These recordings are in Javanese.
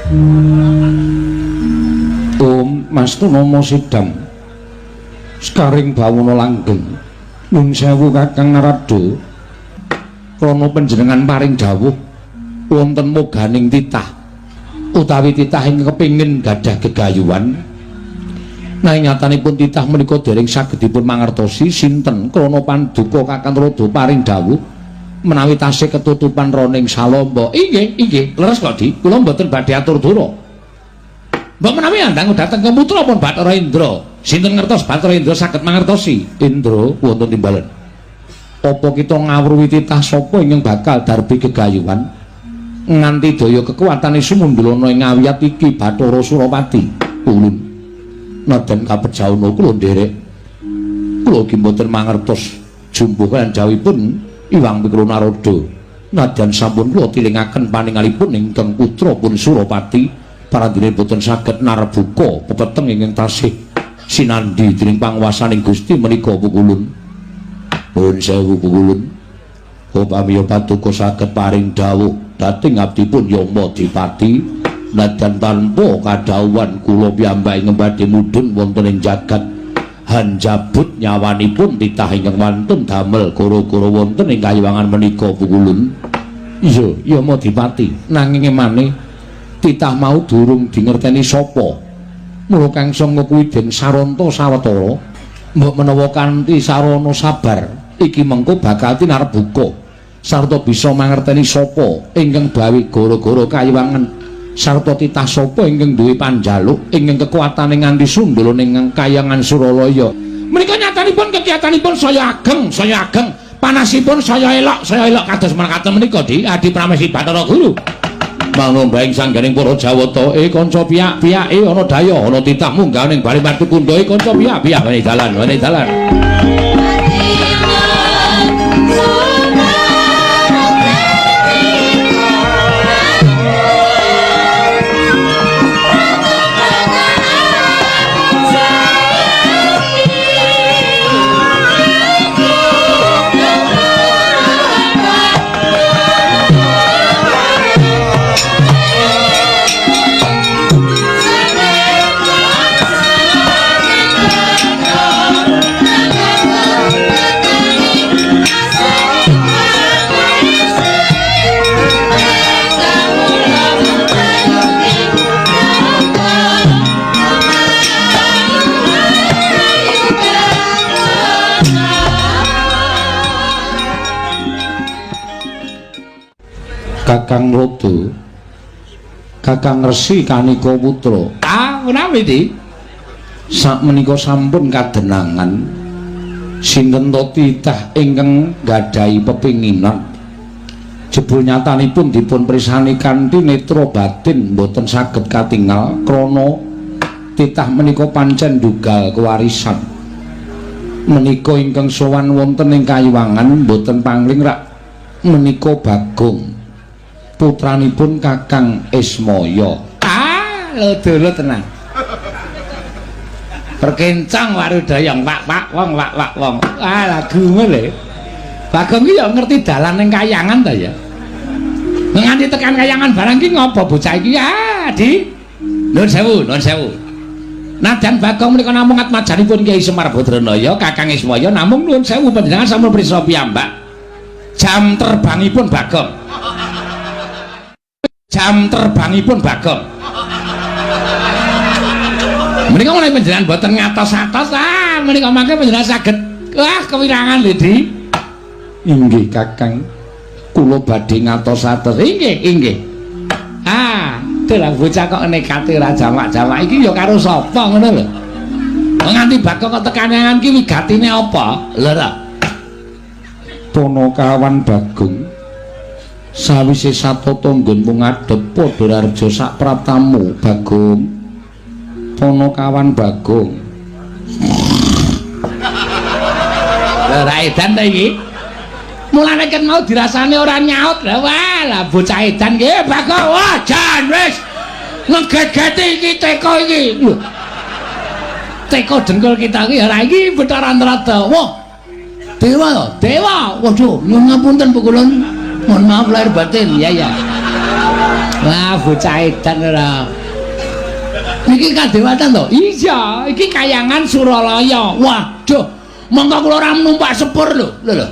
Om Mastu Nama Sidam Sekaring bawana langgeng. Nun sewu Kakang Narada, krana panjenengan paring dawuh wonten moganing titah utawi titah ingkang kepingin gadah gegayuhan, nanging nyatanipun titah menika dereng saged dipun mangertosi sinten krana panduka Kakang Narada paring dawuh menawi tasih ketutupan roning salamba. Inggih, inggih, leres kok Di, kula mboten badhe atur dura. Mbok menawi andang dhateng keputra pun Bathara Indra, sinten ngertos Bathara Indra saged mangertosi? Indra wonten timbalan. Apa kita ngawruhi titah sapa ingkang bakal darbi gegayuhan nganti daya kekuatane sumundulana ing ngawiyat iki Bathara Surapati? Ulun nadan kapejahana kula nderek. Kula ugi mboten mangertos jumbuh kaliyan dawuhipun Iwang Pikro Narada. Nadyan sampun kula tilingaken paningalipun ingkang putra pun Surapati, parandene boten saged narbuka pepeteng ingkang tasih sinandhi dening panguwasaning Gusti menika pukulun. Nuwun sewu pukulun. Upami paduka saged paring dawuh dhateng abdipun Yama Dipati, nadyan tanpa kadhawuhan kula piyambak ingkang badhe mudhun wonten ing jagat hanjabut nyawanipun titah ingkang wantun damel gara-gara wonten ing kayiwangan menika pukulun. Iya, Yama Dipati, nanging emane titah mau durung dingerteni sapa. Mula kang sanga kuwi den saranta sawetara, mbok menawa kanthi sarana sabar iki mengko bakal tinarbuka sarta bisa mangerteni sapa ingkang gawe gara-gara kayiwangan sarta titah sapa ingkang duwe panjaluk ingkang kekuatane nganti sundul ning kayangan Suralaya. Menika nyatanipun kekiyatanipun saya ageng, saya ageng, panasipun saya elok kados mekaten menika Di Adi Pramesti Bathara Guru. Manunggaing sangganing para Jawata, kanca piyak-piyake ana daya, ana titah munggah ning bali Martukunda, kanca piyak-piyak wene dalan, wene dalan. Kakang Rodo, Kakang Resi Kanika Putra. Ah, menawi Di? Sakmenika sampun kadenangan sinten to titah ingkang gadhahi pepinginan. Jebul nyatanipun dipun prisani kanthi netra batin mboten saged katingal krana titah menika pancen dugal kewarisan. Menika ingkang sowan wonten ing kayiwangan mboten pangling rak menika Bagong, putranipun Kakang Ismaya. Ah, lho dolo tenan. Perkencang warudayang pak-pak wong wak-wak wong. Ah, lagumu lho. Bagong ki ya ngerti dalan ning kayangan ta ya. Nganti tekan kayangan barang ki ngopo bocah iki? Ah, Di. Nuwun sewu, nuwun sewu. Nadyan Bagong menika namung atmajanipun Kyai Semar Badranaya, Kakang Ismaya, namung nuwun sewu panjenengan sampun prisa piyambak. Jam terbangipun Bagong. Jam terbangipun Bagong. Menika menawi panjenengan boten ngatos-atos, ah menika mangke panjenengan saged wah kewirangan lho, Di. Inggih, Kakang. Kula badhe ngatos-atos. Inggih, inggih. Ah, dalah bocah kok nekate ora jamak-jamak iki ya karo sapa ngono lho. Nganti Bagong kok tekan ki wigatine apa? Lho ta. Ponokawan Bagong sawise satata nggonmu ngadhep padha rareja sak praptamu Bagong. Ponokawan Bagong. Lho ra edan ta iki? Mulane ket mau dirasane ora nyaut. Lah wah, lah bocah edan ki Bagong. Wah, jan wis ngegegeti iki teko iki. Lho. Teko dengkul kita iki ora iki Bathara Antarada. Wah. Dewa, dewa. Waduh, nyuwun ngapunten pukulun. Mohon maaf lahir batin. Ya ya. Wah, Wah, bocah edan ora. Niki kadewatan to? Iya, iki kayangan Suralaya. Waduh, mongko kula ora numpak sepur lho. Lho lho.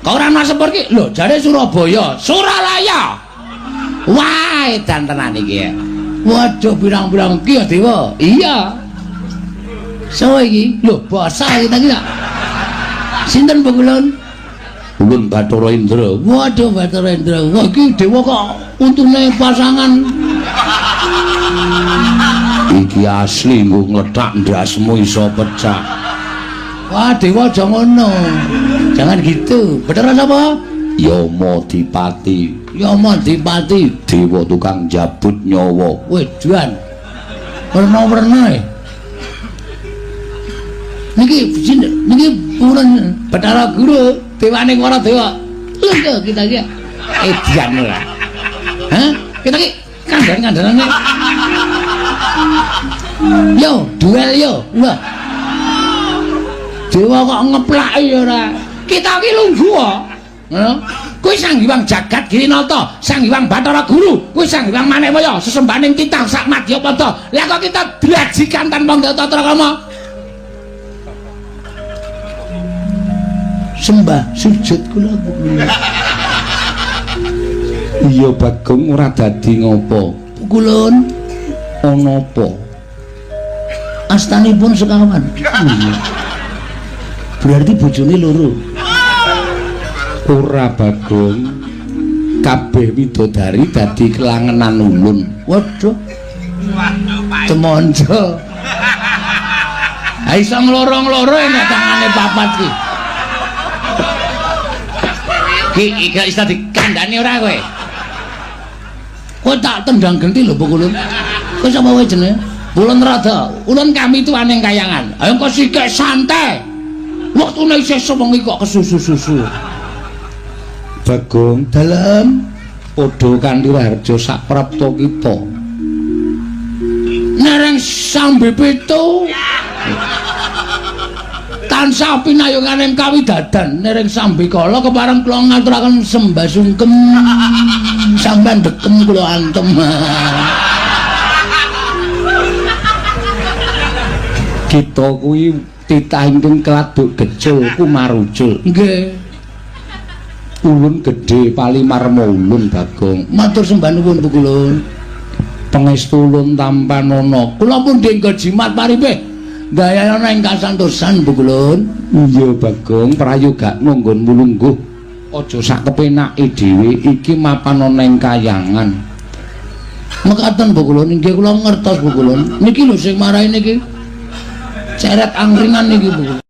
Kok ora numpak sepur ki? Lho, jare Surabaya. Suralaya. Wah, edan tenan iki. Waduh, pirang-pirang ki ya, Dewa. Iya. Sopo iki? Lho, basa kita iki. Sinten Pukulun? Ulun Bathara Indra. Waduh, Bathara Indra. Wah, iki dewa kok untune pasangan. Iki asli nggo ngletak ndasmu iso pecah. Wah, dewa aja ngono. Jangan gitu. Bathara sapa? Yama Dipati. Yama Dipati, dewa tukang jabut nyawa. Wedan. Werna-werna e. Niki niki purun Bathara Guru, dewane para dewa. Lho kita iki edan ora. Hah? Kita iki kandhan-kandhanane. Yo, duel yo. Wah. Dewa kok ngeplaki ora. Kita iki lungguh kok. Ngono. Kuwi Sang Hyang Jagat Girinata, Sang Hyang Bathara Guru, kuwi Sang Hyang Manekwaya, sesembahaning titah sak madyapada. Lah kok kita drajikan tanpa tata krama? Sembah sujud kula. Iya Bagong, ora dadi ngopo. Kulun ana apa? Astanipun sekawan. Berarti bojone loro. Ora Bagong, kabeh widodari dadi kelangenan ulun. Waduh. Temonjo. Ha iso ngloro-ngloro nek tangane papat ki. Ki iki iso dikandani ora kowe? Kowe tak tendang genti lho, Pukulun. Kowe sapa kowe jenenge? Ulun Rada. Ulun kami tuaning kayangan. Ayo kok sikek santai. Wektune isih sewengi kok kesusu-susu. Bagong, dalem padha kanthi raharja sak prapta kita. Nereng sambe pitu. Tansah pinayunganing kawidadan nereng sambikala kepareng kula ngaturaken sembah sungkem sampean dekem kula antem. Kita kuwi titah ingkang keladuk gecul kumarucul. Nggih. Ulun gedhe palimarma ulun Bagong. Matur sembah nuwun Pukulun. Pangestu ulun tampanana. Kula pun dengga jimat paripih. Dayana ing kasantosan Pukulun. Iya Bagong, prayogakno nggonmu lungguh. Aja sak kepenake dhewe iki mapan ana ing kayangan. Mekaten Pukulun, inggih kula ngertos Pukulun. Niki lho sing marahi niki. Ceret angringan niki Pukulun.